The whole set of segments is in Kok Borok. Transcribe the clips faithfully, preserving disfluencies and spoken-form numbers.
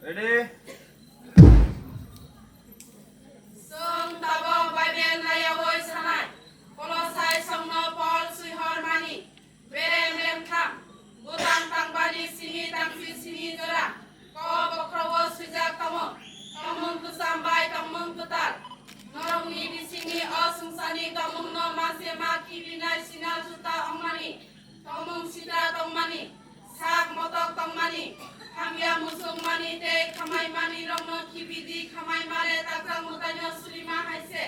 Ready? Chwng tabok Bible nayaui sanai, Kolosai songno Pol swi hormani, berem remtham, bwtang tangbani simi tangsi simi jora, kok bokhrogo swijak tongmung, tongmung kwcham bai tongmung kwtal. Norokni bisingni o swngcharni tongmungno manse ma kibinai sinal juta ongmani, tongmung sitra tongmani, sak motok tongmani, hamya muchungmani tei khamaimani rokno khibidi, khamaimale takjak mwtaino surima hai se.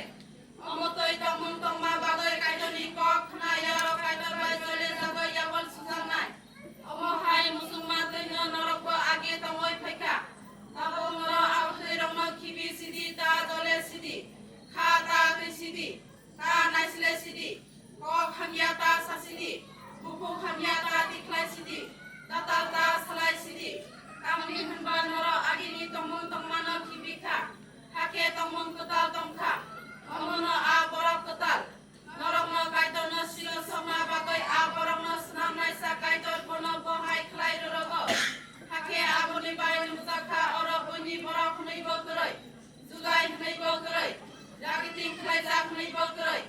Omo twi tongmung tongma bagwi Kaitorni kok khna yarok Kaitor bai jole jagwi yabol sujaknai. Omo hai muchungma twino norokbo age tongwi phaikha. Tabuk norok abotwirokno khibi sidi, ta jole sidi, kha ta twi sidi, ta naisle sidi, kok hamya ta sasidi, bukhuk hamya ta tikhlai sidi, tatal ta salai sidi. Tamni hwnba norok agini tongmung tongmano khibi kha, hakhe tongmung kwtal tong kha. Omono a borok kwtal. Norokno Kaitorno siro sokna bagwi a borokno snamnaisa Kaitor bono bo hai khlai rwrwgo. Hakhe aboni bai nukjak kha oro buini borok hwnwibo kwrwi, jugai hwnwibo kwrwi, rakiting khlaijak hwnwibo kwrwi,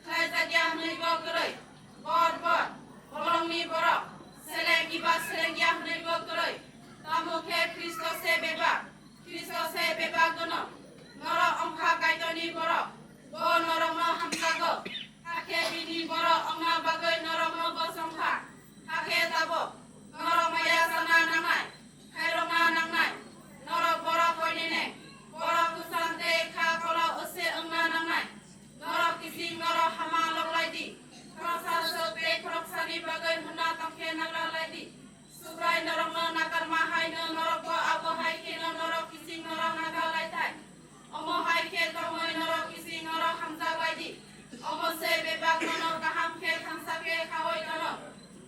khlaijakya hwnwibo kwrwi, bor bor, bolongni borok, seleng eba selengya hwnwibo kwrwi, tamo khe Khristo se bebak, Khristo se bebak gwnang. Norok wng kha Kaitorni borok, bo norokno hamjago, hakhe bini borok wngna bagwi norokno bo chong kha. Hakhe tabuk norok maya chana nangnai, khairokna nangnai, norok borok koinene, borok kwcham tei kha kolok se wngna nangnai. Norok kiching norok hama loklai di, khoroksa swk tei khoroksani bagwi hwnna tongkhe nagra lai di. Subrai norokno nakarma haino norokbo abo hai kheno norok kiching norok nagra lai thai. Omo hai khe tongwi norok kiching norok hamjak lai di. Omo se bebak nono kaham khe thansa khe khaui tono.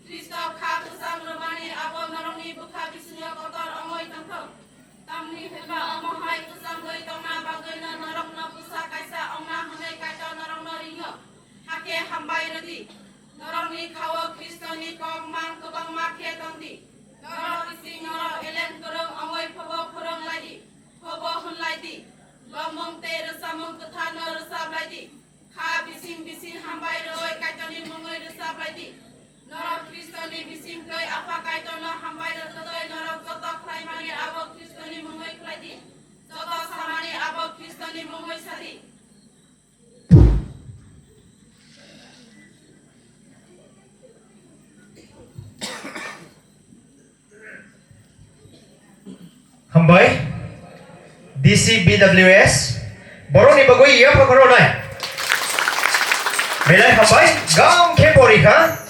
Khristo kha kwcham rwmani abo norokni bwkha bisingo kotor wngwi tongthok. Tamni hwnba omo hai kwcham bai tongna bagwino norokno bwsa kaisa wngna hwnwi Kaitor norokno ringo. Hakhe hambai rwdi. Norokni khao Khristoni kok mang kwbangma khe tongdi. Norok kiching norok elem kwrwng wngwi phobo phwrwng lai di, phobo hwn lai di. Lobmung tei rwchapmung kwtharno rwchap lai di. Kha bising bising hambai rwui Kaitorni mungwi rwchap lai di. Norok Khristoni bising twi Apha Kaitorno hambai rwtwtwi norok joto khlaimani abo Khristoni mungwi khlai di. Joto samani abo Khristoni mungwi sa di. Hambai, D C B W S, borokni bagwi yapha khoroknai. Belai hambai, gam khe porikha.